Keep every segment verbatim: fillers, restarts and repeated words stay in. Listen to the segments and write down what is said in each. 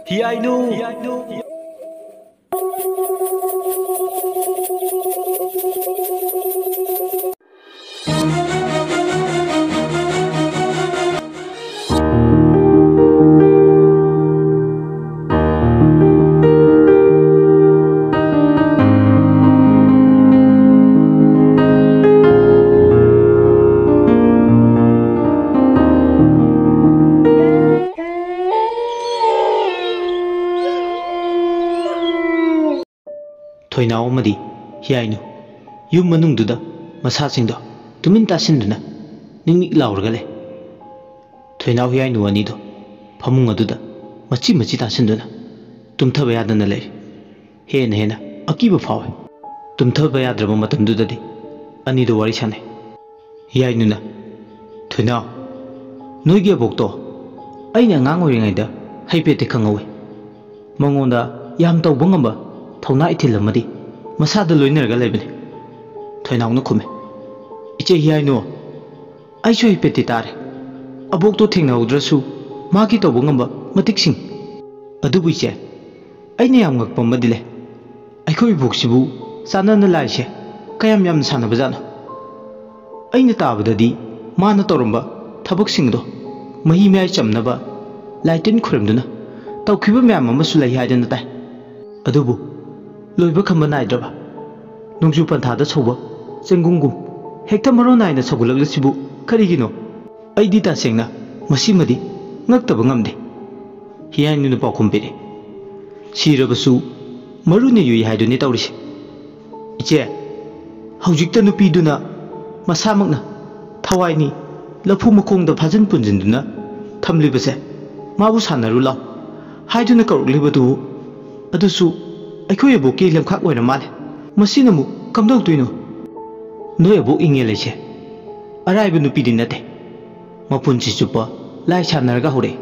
ꯍꯤꯌꯥꯏꯅꯨ! ꯊꯣꯏꯅꯥꯎ ꯑꯃꯗꯤ ꯍꯤꯌꯥꯏꯅꯨ ꯌꯨꯝ ꯃꯅꯨꯡꯗꯨꯗ ꯃꯁꯥꯁꯤꯡꯗꯣ ꯇꯨꯃꯤꯟ ꯇꯥꯁꯤꯟꯗꯨꯅ ꯅꯤꯛ ꯅꯤꯛ ꯂꯥꯎꯔꯒ ꯂꯩ꯫ ꯊꯣꯏꯅꯥꯎ ꯍꯤꯌꯥꯏꯅꯨ ꯑꯅꯤꯗꯣ ꯐꯃꯨꯡ ꯑꯗꯨꯗ ꯃꯆꯤ ꯃꯆꯤ ꯇꯥꯁꯤꯟꯗꯨꯅ ꯇꯨꯝꯊꯕ ꯌꯥꯗꯅ ꯂꯩꯔꯤ꯫ ꯍꯦꯟꯅ ꯍꯦꯟꯅ ꯑꯀꯤꯕ ꯐꯥꯎꯏ꯫ ꯇꯨꯝꯊꯕ ꯌꯥꯗ꯭ꯔꯕ ꯃꯇꯝꯗꯨꯗꯗꯤ ꯑꯅꯤꯗꯣ ꯋꯥꯔꯤ ꯁꯥꯟꯅꯩ꯫ ꯍꯤꯌꯥꯏꯅꯨꯅ, "ꯊꯣꯏꯅꯥꯎ, ꯅꯣꯏꯒꯤ ꯑꯕꯣꯛꯇꯣ ꯑꯩꯅ ꯑꯉꯥꯡ ꯑꯣꯏꯔꯤꯉꯩꯗ ꯍꯩꯐꯦꯠꯇꯤ ꯈꯪꯍꯧꯋꯤ꯫ ꯃꯉꯣꯟꯗ ꯌꯥꯝ ꯇꯧꯕ ꯉꯝꯕ ꯊꯧꯅꯥ ꯏꯊꯤꯜ ꯑꯃꯗꯤ ꯃꯁꯥꯗ ꯂꯣꯏꯅꯔꯒ ꯂꯩꯕꯅꯤ꯫" ꯊꯣꯏꯅꯥꯎꯅ ꯈꯨꯝꯃꯤ꯫ "ꯏꯆꯦ ꯍꯤꯌꯥꯏꯅꯨ, ꯑꯩꯁꯨ ꯍꯩꯐꯦꯠꯇꯤ ꯇꯥꯔꯦ꯫ ꯑꯕꯣꯛꯇꯣ ꯊꯦꯡꯅꯍꯧꯗ꯭ꯔꯁꯨ ꯃꯥꯒꯤ ꯇꯧꯕ ꯉꯝꯕ ꯃꯇꯤꯛꯁꯤꯡ꯫ ꯑꯗꯨꯕꯨ ꯏꯆꯦ, ꯑꯩꯅ ꯌꯥꯝ ꯉꯛꯄ ꯑꯃꯗꯤ ꯂꯩ꯫ ꯑꯩꯈꯣꯏ ꯏꯕꯣꯛꯁꯤꯕꯨ ꯆꯥꯟꯅꯅ ꯂꯥꯏꯁꯦ ꯀꯌꯥꯝ ꯌꯥꯝꯅ ꯁꯥꯟꯅꯕꯖꯥꯠꯅꯣ? ꯑꯩꯅ ꯇꯥꯕꯗꯗꯤ ꯃꯥꯅ ꯇꯧꯔꯝꯕ ꯊꯕꯛꯁꯤꯡꯗꯣ ꯃꯍꯤ ꯃꯌꯥꯏ ꯆꯝꯅꯕ ꯂꯥꯏ ꯇꯤꯟ ꯈꯨꯔꯨꯝꯗꯨꯅ ꯇꯧꯈꯤꯕ ꯃꯌꯥꯝ ꯑꯃꯁꯨ ꯂꯩ ꯍꯥꯏꯗꯅ ꯇꯥꯏ꯫ ꯑꯗꯨꯕꯨ ꯂꯣꯏꯕ ꯈꯝꯕ ꯅꯥꯏꯗ꯭ꯔꯕ ꯅꯣꯡꯖꯨ ꯄꯟꯊꯥꯗ ꯁꯧꯕ ꯆꯦꯡꯒꯨꯝꯒꯨꯝ ꯍꯦꯛꯇ ꯃꯔꯣꯟ ꯅꯥꯏꯅ ꯁꯧꯒꯠꯂꯛꯂꯤꯁꯤꯕꯨ ꯀꯔꯤꯒꯤꯅꯣ? ꯑꯩꯗꯤ ꯇꯁꯦꯡꯅ ꯃꯁꯤꯃꯗꯤ ꯉꯛꯇꯕ ꯉꯝꯗꯦ꯫" ꯍꯤꯌꯥꯏꯅꯨꯅ ꯄꯥꯎꯈꯨꯝ ꯄꯤꯔꯦ꯫ "ꯁꯤꯔꯕꯁꯨ ꯃꯔꯨꯅ ꯌꯨꯏ ꯍꯥꯏꯗꯨꯅꯤ ꯇꯧꯔꯤꯁꯦ꯫ ꯏꯆꯦ, ꯍꯧꯖꯤꯛꯇ ꯅꯨꯄꯤꯗꯨꯅ ꯃꯁꯥꯃꯛꯅ ꯊꯋꯥꯏꯅꯤ ꯂꯐꯨ ꯃꯈꯣꯡꯗ ꯐꯥꯖꯤꯟ ꯄꯨꯟꯁꯤꯟꯗꯨꯅ ꯊꯝꯂꯤꯕꯁꯦ ꯃꯥꯕꯨ ꯁꯥꯟꯅꯔꯨ ꯂꯥꯎ ꯍꯥꯏꯗꯨꯅ ꯀꯧꯔꯛꯂꯤꯕꯗꯨꯕꯨ, ꯑꯗꯨꯁꯨ ꯑꯩꯈꯣꯏ ꯑꯕꯣꯛꯀꯤ ꯂꯝꯈꯥꯛ ꯑꯣꯏꯔ ꯃꯥꯜꯂꯦ꯫ ꯃꯁꯤꯅ ꯑꯃꯨꯛ ꯀꯝꯗꯧꯗꯣꯏꯅꯣ? ꯅꯣꯏ ꯑꯕꯣꯛ ꯏꯉꯦꯜ ꯍꯥꯏꯁꯦ ꯑꯔꯥꯏꯕ ꯅꯨꯄꯤꯗꯤ ꯅꯠꯇꯦ꯫ ꯃꯄꯨꯟꯁꯤ ꯆꯨꯞꯄ ꯂꯥꯏ ꯁꯥꯟꯅꯔꯒ ꯍꯧꯔꯛꯏ꯫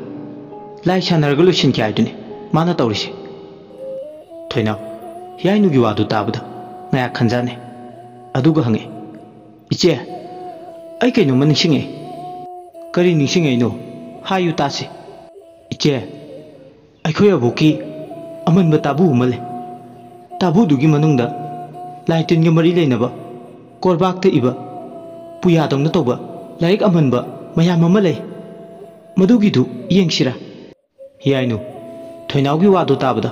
ꯂꯥꯏ ꯁꯥꯟꯅꯔꯒ ꯂꯣꯏꯁꯤꯟꯈꯤ ꯍꯥꯏꯗꯨꯅꯤ ꯃꯥꯅ ꯇꯧꯔꯤꯁꯦ꯫" ꯊꯣꯏꯅꯥꯎ ꯍꯤꯌꯥꯏꯅꯨꯒꯤ ꯋꯥꯗꯨ ꯇꯥꯕꯗ ꯉꯥꯏꯍꯥꯛ ꯈꯟꯖꯥꯟꯅꯩ꯫ ꯑꯗꯨꯒ ꯍꯪꯉꯛꯏ, "ꯏꯆꯦ, ꯑꯩ ꯀꯩꯅꯣꯝꯃ ꯅꯤꯡꯁꯤꯡꯉꯛꯏ꯫" "ꯀꯔꯤ ꯅꯤꯡꯁꯤꯡꯉꯛꯏꯅꯣ? ꯍꯥꯏꯌꯨ ꯇꯥꯁꯤ꯫" "ꯏꯆꯦ, ꯑꯩꯈꯣꯏ ꯑꯕꯣꯛꯀꯤ ꯑꯃꯟꯕ ꯇꯥꯕꯨ ꯑꯃ ꯂꯩ꯫ ꯇꯥꯕꯨꯗꯨꯒꯤ ꯃꯅꯨꯡꯗ ꯂꯥꯏ ꯇꯤꯟꯒ ꯃꯔꯤ ꯂꯩꯅꯕ, ꯀꯣꯔꯕꯥꯛꯇ ꯏꯕ, ꯄꯨꯌꯥꯗꯧꯅ ꯇꯧꯕ ꯂꯥꯏꯔꯤꯛ ꯑꯃꯟꯕ ꯃꯌꯥꯝ ꯑꯃ ꯂꯩ꯫ ꯃꯗꯨꯒꯤꯗꯨ ꯌꯦꯡꯁꯤꯔꯥ? ꯌꯥꯏꯅꯨ, ꯊꯣꯏꯅꯥꯎꯒꯤ ꯋꯥꯗꯨ ꯇꯥꯕꯗ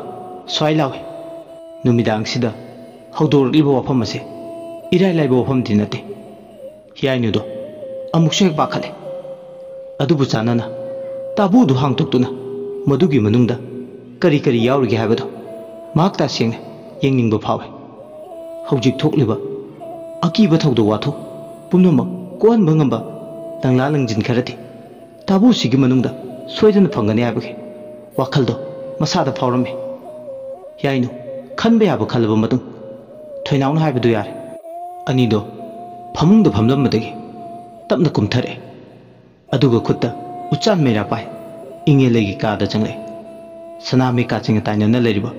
ꯁ꯭ꯋꯥꯏ ꯂꯥꯎꯏ꯫ ꯅꯨꯃꯤꯗꯥꯡꯁꯤꯗ ꯍꯧꯗꯣꯔꯛꯂꯤꯕ ꯋꯥꯐꯝ ꯑꯁꯦ ꯏꯔꯥꯏ ꯂꯥꯏꯕ ꯋꯥꯐꯝꯗꯤ ꯅꯠꯇꯦ꯫ ꯌꯥꯏꯅꯨꯗꯣ ꯑꯃꯨꯛꯁꯨ ꯍꯦꯛ ꯄꯥꯈꯠꯂꯦ꯫ ꯑꯗꯨꯕꯨ ꯆꯥꯟꯅꯅ ꯇꯥꯕꯨꯗꯨ ꯍꯥꯡꯗꯣꯛꯇꯨꯅ ꯃꯗꯨꯒꯤ ꯃꯅꯨꯡꯗ ꯀꯔꯤ ꯀꯔꯤ ꯌꯥꯎꯔꯤꯒꯦ ꯍꯥꯏꯕꯗꯣ ꯃꯍꯥꯛ ꯇꯁꯦꯡꯅ ꯌꯦꯡꯅꯤꯡꯕ ꯐꯥꯎꯏ꯫ ꯍꯧꯖꯤꯛ ꯊꯣꯛꯂꯤꯕ ꯑꯀꯤꯕ ꯊꯧꯗꯣꯛ ꯋꯥꯊꯣꯛ ꯄꯨꯝꯅꯃꯛ ꯀꯣꯛꯍꯟꯕ ꯉꯝꯕ ꯂꯪꯂꯥ ꯂꯪꯖꯤꯟ ꯈꯔꯗꯤ ꯇꯥꯕꯨꯁꯤꯒꯤ ꯃꯅꯨꯡꯗ ꯁꯣꯏꯗꯅ ꯐꯪꯒꯅꯤ ꯍꯥꯏꯕꯒꯤ ꯋꯥꯈꯜꯗꯣ ꯃꯁꯥꯗ ꯐꯥꯎꯔꯝꯃꯤ꯫ ꯌꯥꯏꯅꯨ ꯈꯟꯕ ꯌꯥꯕ ꯈꯜꯂꯕ ꯃꯇꯨꯡ ꯊꯣꯏꯅꯥꯎꯅ ꯍꯥꯏꯕꯗꯨ ꯌꯥꯔꯦ꯫ ꯑꯅꯤꯗꯣ ꯐꯃꯨꯡꯗ ꯐꯝꯂꯝꯕꯗꯒꯤ ꯇꯞꯅ ꯀꯨꯝꯊꯔꯛꯑꯦ꯫ ꯑꯗꯨꯒ ꯈꯨꯠꯇ ꯎꯆꯥꯟ ꯃꯩꯔꯥ ꯄꯥꯏ ꯏꯪꯉꯦꯂꯩꯒꯤ ꯀꯥꯗ ꯆꯪꯂꯛꯑꯦ꯫ ꯁꯅꯥ ꯃꯤꯀꯥ ꯆꯤꯡꯅ ꯇꯥꯏꯅꯅ ꯂꯩꯔꯤꯕ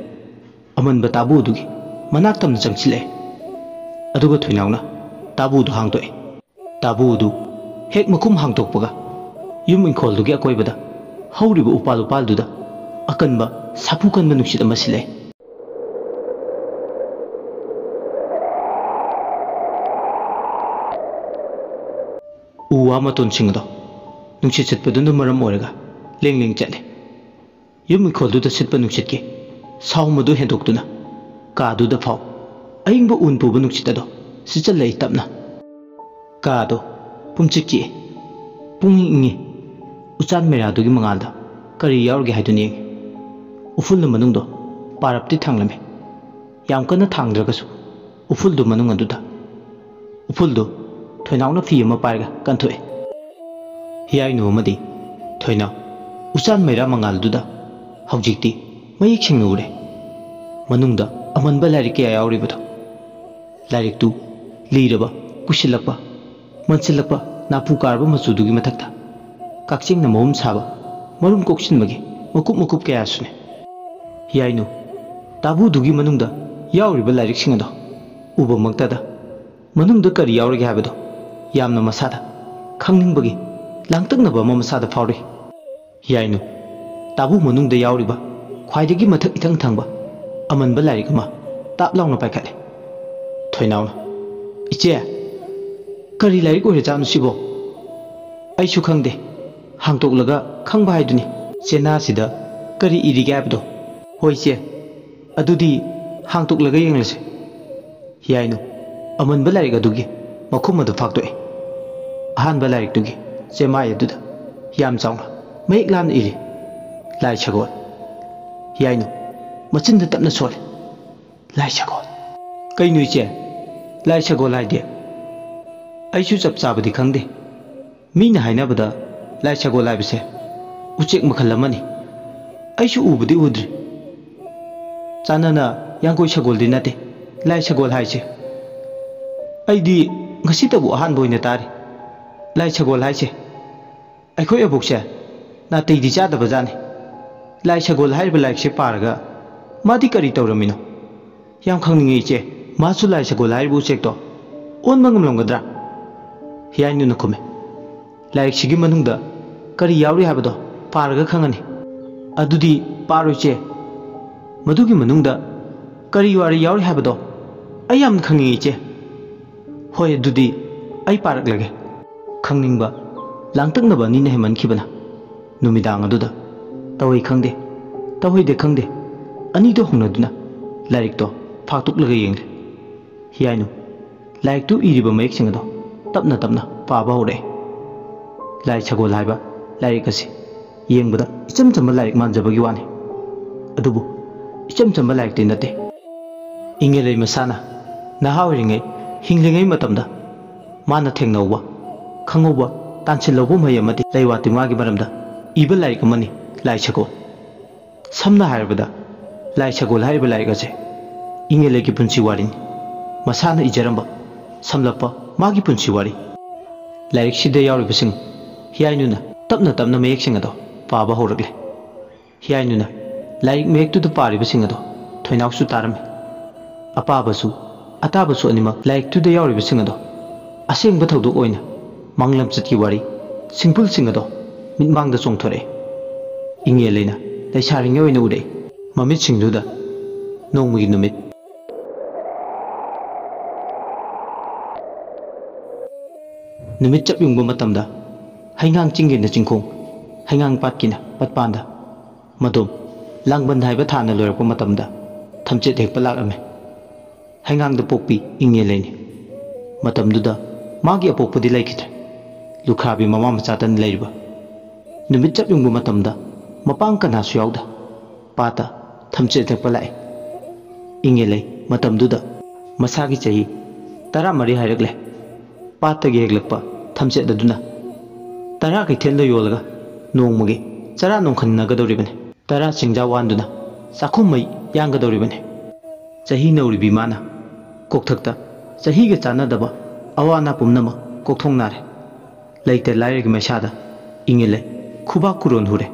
ꯑꯃꯟꯕ ꯇꯥꯕꯨ ꯑꯗꯨꯒꯤ ꯃꯅꯥꯛ ꯇꯝꯅ ꯆꯪꯁꯤꯜꯂꯛꯑꯦ꯫ ꯑꯗꯨꯒ ꯊꯣꯏꯅꯥꯎꯅ ꯇꯥꯕꯨꯗꯨ ꯍꯥꯡꯗꯣꯛꯑꯦ꯫ ꯇꯥꯕꯨꯗꯨ ꯍꯦꯛ ꯃꯈꯨꯝ ꯍꯥꯡꯗꯣꯛꯄꯒ ꯌꯨꯝ ꯏꯪꯈꯣꯜꯗꯨꯒꯤ ꯑꯀꯣꯏꯕꯗ ꯍꯧꯔꯤꯕ ꯎꯄꯥꯜ ꯎꯄꯥꯜꯗꯨꯗ ꯑꯀꯟꯕ ꯁꯥꯐꯨ ꯀꯟꯕ ꯅꯨꯡꯁꯤꯠ ꯑꯃ ꯁꯤꯠꯂꯛꯑꯦ꯫ ꯎ ꯋꯥ ꯃꯇꯣꯟꯁꯤꯡ ꯑꯗꯣ ꯅꯨꯡꯁꯤꯠ ꯁꯤꯠꯄꯗꯨꯅ ꯃꯔꯝ ꯑꯣꯏꯔꯒ ꯂꯦꯡ ꯂꯦꯡ ꯆꯠꯂꯦ꯫ ꯌꯨꯝ ꯏꯪꯈꯣꯜꯗꯨꯗ ꯁꯤꯠꯄ ꯅꯨꯡꯁꯤꯠꯀꯤ ꯁꯥꯎꯝ ꯑꯗꯨ ꯍꯦꯟꯗꯣꯛꯇꯨꯅ ꯀꯥꯗꯨꯗ ꯐꯥꯎ ꯑꯏꯪꯕ ꯎꯟ ꯄꯨꯕ ꯅꯨꯡꯁꯤꯠ ꯑꯗꯣ ꯁꯤꯠꯆꯜꯂꯛꯏ ꯇꯞꯅ꯫ ꯀꯥꯗꯣ ꯄꯨꯝꯆꯤꯛ ꯆꯤꯛꯏ꯫ ꯄꯨꯡ ꯏꯪ ꯏꯪꯉꯤ꯫ ꯎꯆꯥꯟ ꯃꯩꯔꯥꯗꯨꯒꯤ ꯃꯉꯥꯜꯗ ꯀꯔꯤ ꯌꯥꯎꯔꯒꯦ ꯍꯥꯏꯗꯨꯅ ꯌꯦꯡꯉꯤ꯫ ꯎꯐꯨꯜꯅ ꯃꯅꯨꯡꯗꯣ ꯄꯥꯔꯞꯇꯤ ꯊꯥꯡꯂꯝꯃꯤ꯫ ꯌꯥꯝ ꯀꯟꯅ ꯊꯥꯡꯗ꯭ꯔꯒꯁꯨ ꯎꯐꯨꯜꯗꯨ ꯃꯅꯨꯡ ꯑꯗꯨꯗ꯫ ꯎꯐꯨꯜꯗꯨ ꯊꯣꯏꯅꯥꯎꯅ ꯐꯤ ꯑꯃ ꯄꯥꯏꯔꯒ ꯀꯟꯊꯣꯛꯑꯦ꯫ ꯍꯤꯌꯥꯏꯅꯨ ꯑꯃꯗꯤ ꯊꯣꯏꯅꯥꯎ ꯎꯆꯥꯟ ꯃꯩꯔꯥ ꯃꯉꯥꯜꯗꯨꯗ ꯍꯧꯖꯤꯛꯇꯤ ꯃꯌꯦꯛ ꯁꯦꯡꯅ ꯎꯔꯦ꯫ ꯃꯅꯨꯡꯗ ꯑꯃꯟꯕ ꯂꯥꯏꯔꯤꯛ ꯀꯌꯥ ꯌꯥꯎꯔꯤꯕꯗꯣ꯫ ꯂꯥꯏꯔꯤꯛꯇꯨ ꯂꯤꯔꯕ, ꯀꯨꯏꯁꯤꯜꯂꯛꯄ, ꯃꯟꯁꯤꯜꯂꯛꯄ, ꯅꯥꯄꯨ ꯀꯥꯔꯕ ꯃꯆꯨꯗꯨꯒꯤ ꯃꯊꯛꯇ ꯀꯛꯆꯤꯡꯅ ꯃꯍꯨꯝ ꯁꯥꯕ ꯃꯔꯨꯝ ꯀꯣꯛꯁꯤꯟꯕꯒꯤ ꯃꯀꯨꯞ ꯃꯀꯨꯞ ꯀꯌꯥꯁꯨꯅꯤ꯫ ꯍꯤꯌꯥꯏꯅꯨ ꯇꯥꯕꯨꯗꯨꯒꯤ ꯃꯅꯨꯡꯗ ꯌꯥꯎꯔꯤꯕ ꯂꯥꯏꯔꯤꯛꯁꯤꯡ ꯑꯗꯣ ꯎꯕꯃꯛꯇꯗ ꯃꯅꯨꯡꯗ ꯀꯔꯤ ꯌꯥꯎꯔꯤꯒꯦ ꯍꯥꯏꯕꯗꯣ ꯌꯥꯝꯅ ꯃꯁꯥꯗ ꯈꯪꯅꯤꯡꯕꯒꯤ ꯂꯥꯡꯇꯛꯅꯕ ꯑꯃ ꯃꯁꯥꯗ ꯐꯥꯎꯔꯤ꯫ ꯍꯤꯌꯥꯏꯅꯨ ꯇꯥꯕꯨ ꯃꯅꯨꯡꯗ ꯌꯥꯎꯔꯤꯕ ꯈ꯭ꯋꯥꯏꯗꯒꯤ ꯃꯊꯛ ꯏꯊꯪ ꯊꯪꯕ ꯑꯃꯟꯕ ꯂꯥꯏꯔꯤꯛ ꯑꯃ ꯇꯥꯞ ꯂꯥꯎꯅ ꯄꯥꯏꯈꯠꯂꯦ꯫ ꯊꯣꯏꯅꯥꯎꯅ, "ꯏꯆꯦ, ꯀꯔꯤ ꯂꯥꯏꯔꯤꯛ ꯑꯣꯏꯔꯖꯥꯠꯅꯣ ꯁꯤꯕꯣ?" "ꯑꯩꯁꯨ ꯈꯪꯗꯦ, ꯍꯥꯡꯇꯣꯛꯂꯒ ꯈꯪꯕ ꯍꯥꯏꯗꯨꯅꯤ꯫ ꯆꯦꯅꯥꯁꯤꯗ ꯀꯔꯤ ꯏꯔꯤꯒꯦ ꯍꯥꯏꯕꯗꯣ?" "ꯍꯣꯏ ꯏꯆꯦ, ꯑꯗꯨꯗꯤ ꯍꯥꯡꯇꯣꯛꯂꯒ ꯌꯦꯡꯂꯁꯤ꯫" ꯍꯤꯌꯥꯏꯅꯨ ꯑꯃꯟꯕ ꯂꯥꯏꯔꯤꯛ ꯑꯗꯨꯒꯤ ꯃꯈꯨꯝ ꯑꯗꯨ ꯐꯥꯛꯇꯣꯛꯏ꯫ ꯑꯍꯥꯟꯕ ꯂꯥꯏꯔꯤꯛꯇꯨꯒꯤ ꯆꯦꯃꯥꯏ ꯑꯗꯨꯗ ꯌꯥꯝ ꯆꯥꯎꯅ ꯃꯌꯦꯛ ꯂꯥꯝꯅ ꯏꯔꯤ, "ꯂꯥꯏ ꯁꯒꯣꯜ"꯫ ꯍꯤꯌꯥꯏꯅꯨ ꯃꯆꯤꯟꯗ ꯇꯞꯅ ꯁꯣꯜꯂꯤ, "ꯂꯥꯏ ꯁꯒꯣꯜ"꯫ "ꯀꯩꯅꯣ ꯏꯆꯦ, ꯂꯥꯏ ꯁꯒꯣꯜ ꯍꯥꯏꯗꯤ?" "ꯑꯩꯁꯨ ꯆꯞ ꯆꯥꯕꯗꯤ ꯈꯪꯗꯦ꯫ ꯃꯤꯅ ꯍꯥꯏꯅꯕꯗ ꯂꯥꯏ ꯁꯒꯣꯜ ꯍꯥꯏꯕꯁꯦ ꯎꯆꯦꯛ ꯃꯈꯜ ꯑꯃꯅꯤ꯫ ꯑꯩꯁꯨ ꯎꯕꯨꯗꯤ ꯎꯗ꯭ꯔꯤ꯫ ꯆꯥꯟꯅꯅ ꯌꯥꯡꯀꯣꯏ ꯁꯒꯣꯜꯗꯤ ꯅꯠꯇꯦ ꯂꯥꯏ ꯁꯒꯣꯜ ꯍꯥꯏꯁꯦ꯫ ꯑꯩꯗꯤ ꯉꯁꯤꯇꯕꯨ ꯑꯍꯥꯟꯕ ꯑꯣꯏꯅ ꯇꯥꯔꯤ ꯂꯥꯏ ꯁꯒꯣꯜ ꯍꯥꯏꯁꯦ꯫ ꯑꯩꯈꯣꯏ ꯑꯕꯣꯛꯁꯦ ꯅꯥꯇꯩꯗꯤ ꯆꯥꯗꯕ ꯖꯥꯠꯅꯤ꯫ ꯂꯥꯏ ꯁꯒꯣꯜ ꯍꯥꯏꯔꯤꯕ ꯂꯥꯏꯔꯤꯛꯁꯦ ꯄꯥꯔꯒ ꯃꯥꯗꯤ ꯀꯔꯤ ꯇꯧꯔꯝꯃꯤꯅꯣ? ꯌꯥꯝ ꯈꯪꯅꯤꯡꯉꯤ ꯏꯆꯦ, ꯃꯥꯁꯨ ꯂꯥꯏ ꯁꯒꯣꯜ ꯍꯥꯏꯔꯤꯕ ꯎꯆꯦꯛꯇꯣ ꯑꯣꯟꯕ ꯉꯝꯂꯝꯒꯗ꯭ꯔꯥ?" ꯍꯤꯌꯥꯏꯅꯨꯅ ꯈꯨꯝꯃꯤ, "ꯂꯥꯏꯔꯤꯛꯁꯤꯒꯤ ꯃꯅꯨꯡꯗ ꯀꯔꯤ ꯌꯥꯎꯔꯤ ꯍꯥꯏꯕꯗꯣ ꯄꯥꯔꯒ ꯈꯪꯉꯅꯤ꯫" "ꯑꯗꯨꯗꯤ ꯄꯥꯔꯣ ꯏꯆꯦ꯫ ꯃꯗꯨꯒꯤ ꯃꯅꯨꯡꯗ ꯀꯔꯤ ꯋꯥꯔꯤ ꯌꯥꯎꯔꯤ ꯍꯥꯏꯕꯗꯣ ꯑꯩ ꯌꯥꯝꯅ ꯈꯪꯅꯤꯡꯉꯤ ꯏꯆꯦ꯫" "ꯍꯣꯏ, ꯑꯗꯨꯗꯤ ꯑꯩ ꯄꯥꯔꯛꯂꯒꯦ꯫" ꯈꯪꯅꯤꯡꯕ ꯂꯥꯡꯇꯛꯅꯕ ꯑꯅꯤꯅ ꯍꯦꯟꯃꯟꯈꯤꯕꯅ ꯅꯨꯃꯤꯗꯥꯡ ꯑꯗꯨꯗ ꯇꯧꯏ ꯈꯪꯗꯦ, ꯇꯧꯍꯩꯗꯦ ꯈꯪꯗꯦ, ꯑꯅꯤꯗꯣ ꯍꯧꯅꯗꯨꯅ ꯂꯥꯏꯔꯤꯛꯇꯣ ꯐꯥꯛꯇꯣꯛꯂꯒ ꯌꯦꯡꯂꯦ꯫ ꯍꯤꯌꯥꯏꯅꯨ ꯂꯥꯏꯔꯤꯛꯇꯨ ꯏꯔꯤꯕ ꯃꯌꯦꯛꯁꯤꯡ ꯑꯗꯣ ꯇꯞꯅ ꯇꯞꯅ ꯄꯥꯕ ꯍꯧꯔꯛꯑꯦ꯫ ꯂꯥꯏ ꯁꯒꯣꯜ ꯍꯥꯏꯕ ꯂꯥꯏꯔꯤꯛ ꯑꯁꯤ ꯌꯦꯡꯕꯗ ꯏꯆꯝ ꯆꯝꯕ ꯂꯥꯏꯔꯤꯛ ꯃꯥꯟꯖꯕꯒꯤ ꯋꯥꯅꯤ꯫ ꯑꯗꯨꯕꯨ ꯏꯆꯝ ꯆꯝꯕ ꯂꯥꯏꯔꯤꯛꯇꯤ ꯅꯠꯇꯦ꯫ ꯏꯪꯉꯦꯂꯩ ꯃꯁꯥꯅ ꯅꯍꯥ ꯑꯣꯏꯔꯤꯉꯩ, ꯍꯤꯡꯂꯤꯉꯩ ꯃꯇꯝꯗ ꯃꯥꯅ ꯊꯦꯡꯅꯍꯧꯕ, ꯈꯪꯍꯧꯕ, ꯇꯥꯟꯁꯤꯜꯍꯧꯕ ꯃꯍꯩ ꯑꯃꯗꯤ ꯂꯩꯋꯥ ꯇꯤꯡꯋꯥꯒꯤ ꯃꯔꯝꯗ ꯏꯕ ꯂꯥꯏꯔꯤꯛ ꯑꯃꯅꯤ ꯂꯥꯏ ꯁꯒꯣꯜ꯫ ꯁꯝꯅ ꯍꯥꯏꯔꯕꯗ, ꯂꯥꯏ ꯁꯒꯣꯜ ꯍꯥꯏꯔꯤꯕ ꯂꯥꯏꯔꯤꯛ ꯑꯁꯦ ꯏꯪꯉꯦꯂꯩꯒꯤ ꯄꯨꯟꯁꯤ ꯋꯥꯔꯤꯅꯤ꯫ ꯃꯁꯥꯅ ꯏꯖꯔꯝꯕ, ꯁꯝꯂꯞꯄ ꯃꯥꯒꯤ ꯄꯨꯟꯁꯤ ꯋꯥꯔꯤ꯫ ꯂꯥꯏꯔꯤꯛꯁꯤꯗ ꯌꯥꯎꯔꯤꯕꯁꯤꯡ ꯍꯤꯌꯥꯏꯅꯨꯅ ꯇꯞꯅ ꯇꯞꯅ ꯃꯌꯦꯛꯁꯤꯡ ꯑꯗꯣ ꯄꯥꯕ ꯍꯧꯔꯛꯂꯦ꯫ ꯍꯤꯌꯥꯏꯅꯨꯅ ꯂꯥꯏꯔꯤꯛ ꯃꯌꯦꯛꯇꯨꯗ ꯄꯥꯔꯤꯕꯁꯤꯡ ꯑꯗꯣ ꯊꯣꯏꯅꯥꯎꯁꯨ ꯇꯥꯔꯝꯃꯤ꯫ ꯑꯄꯥꯕꯁꯨ ꯑꯇꯥꯕꯁꯨ ꯑꯅꯤꯃꯛ ꯂꯥꯏꯔꯤꯛꯇꯨꯗ ꯌꯥꯎꯔꯤꯕꯁꯤꯡ ꯑꯗꯣ ꯑꯁꯦꯡꯕ ꯊꯧꯗꯣꯛ ꯑꯣꯏꯅ ꯃꯥꯡꯂꯝꯆꯠꯀꯤ ꯋꯥꯔꯤ, ꯁꯤꯡꯄꯨꯜꯁꯤꯡ ꯑꯗꯣ ꯃꯤꯠꯃꯥꯡꯗ ꯆꯣꯡꯊꯣꯔꯛꯑꯦ꯫ ꯏꯪꯉꯦꯜ ꯂꯩꯅ ꯂꯩꯁꯥꯔꯤꯉꯩ ꯑꯣꯏꯅ ꯎꯔꯛꯏ꯫ ꯃꯃꯤꯠꯁꯤꯡꯗꯨꯗ ꯅꯣꯡꯃꯒꯤ ꯅꯨꯃꯤꯠ꯫ ꯅꯨꯃꯤꯠ ꯆꯞ ꯌꯨꯡꯕ ꯃꯇꯝꯗ ꯍꯩꯉꯥꯡ ꯆꯤꯡꯒꯤꯅ ꯆꯤꯡꯈꯣꯡ, ꯍꯩꯉꯥꯡ ꯄꯥꯠꯀꯤꯅ ꯄꯠꯄꯥꯟꯗ ꯃꯗꯣꯝ ꯂꯥꯡꯕꯟ ꯍꯥꯏꯕ ꯊꯥꯅ ꯂꯣꯏꯔꯛꯄ ꯃꯇꯝꯗ ꯊꯝꯆꯦꯠ ꯍꯦꯛꯄ ꯂꯥꯛꯂꯝꯃꯦ꯫ ꯍꯩꯉꯥꯡꯗ ꯄꯣꯛꯄꯤ ꯏꯪꯉꯦꯜ ꯂꯩꯅꯤ꯫ ꯃꯇꯝꯗꯨꯗ ꯃꯥꯒꯤ ꯑꯄꯣꯛꯄꯗꯤ ꯂꯩꯈꯤꯗ꯭ꯔꯦ꯫ ꯂꯨꯈ꯭ꯔꯥꯕꯤ ꯃꯃꯥ ꯃꯆꯥꯇꯅꯤ ꯂꯩꯔꯤꯕ꯫ ꯅꯨꯃꯤꯠ ꯆꯞ ꯌꯨꯡꯕ ꯃꯇꯝꯗ ꯃꯄꯥꯡ ꯀꯅꯥꯁꯨ ꯌꯥꯎꯗ ꯄꯥꯠꯇ ꯊꯝꯆꯦꯠ ꯍꯦꯛꯄ ꯂꯥꯛꯏ꯫ ꯏꯪꯉꯦꯜ ꯂꯩ ꯃꯇꯝꯗꯨꯗ ꯃꯁꯥꯒꯤ ꯆꯍꯤ ꯇꯔꯥꯃꯔꯤ ꯍꯥꯏꯔꯛꯂꯦ꯫ ꯄꯥꯠꯇꯒꯤ ꯍꯦꯛꯂꯛꯄ ꯊꯝꯆꯦꯠ ꯑꯗꯨꯅ ꯇꯔꯥ ꯀꯩꯊꯦꯜꯗ ꯌꯣꯜꯂꯒ ꯅꯣꯡꯃꯒꯤ ꯆꯔꯥ ꯅꯣꯡꯈꯟꯅꯒꯗꯧꯔꯤꯕꯅꯤ꯫ ꯇꯔꯥ ꯆꯤꯡꯖꯥ ꯋꯥꯟꯗꯨꯅ ꯆꯥꯛꯈꯨꯝ ꯃꯩ ꯌꯥꯡꯒꯗꯧꯔꯤꯕꯅꯤ꯫ ꯆꯍꯤ ꯅꯧꯔꯤꯕꯤ ꯃꯥꯅ ꯀꯣꯛꯊꯛꯇ ꯆꯍꯤꯒ ꯆꯥꯟꯅꯗꯕ ꯑꯋꯥ ꯑꯅꯥ ꯄꯨꯝꯅꯃꯛ ꯀꯣꯛꯊꯣꯡꯅꯔꯦ꯫ ꯂꯩꯇ ꯂꯥꯏꯔꯒꯤ ꯃꯩꯁꯥꯗ ꯏꯪꯉꯦꯜ ꯂꯩ ꯈꯨꯕꯥꯛ ꯈꯨꯔꯣꯟ ꯍꯨꯔꯦ꯫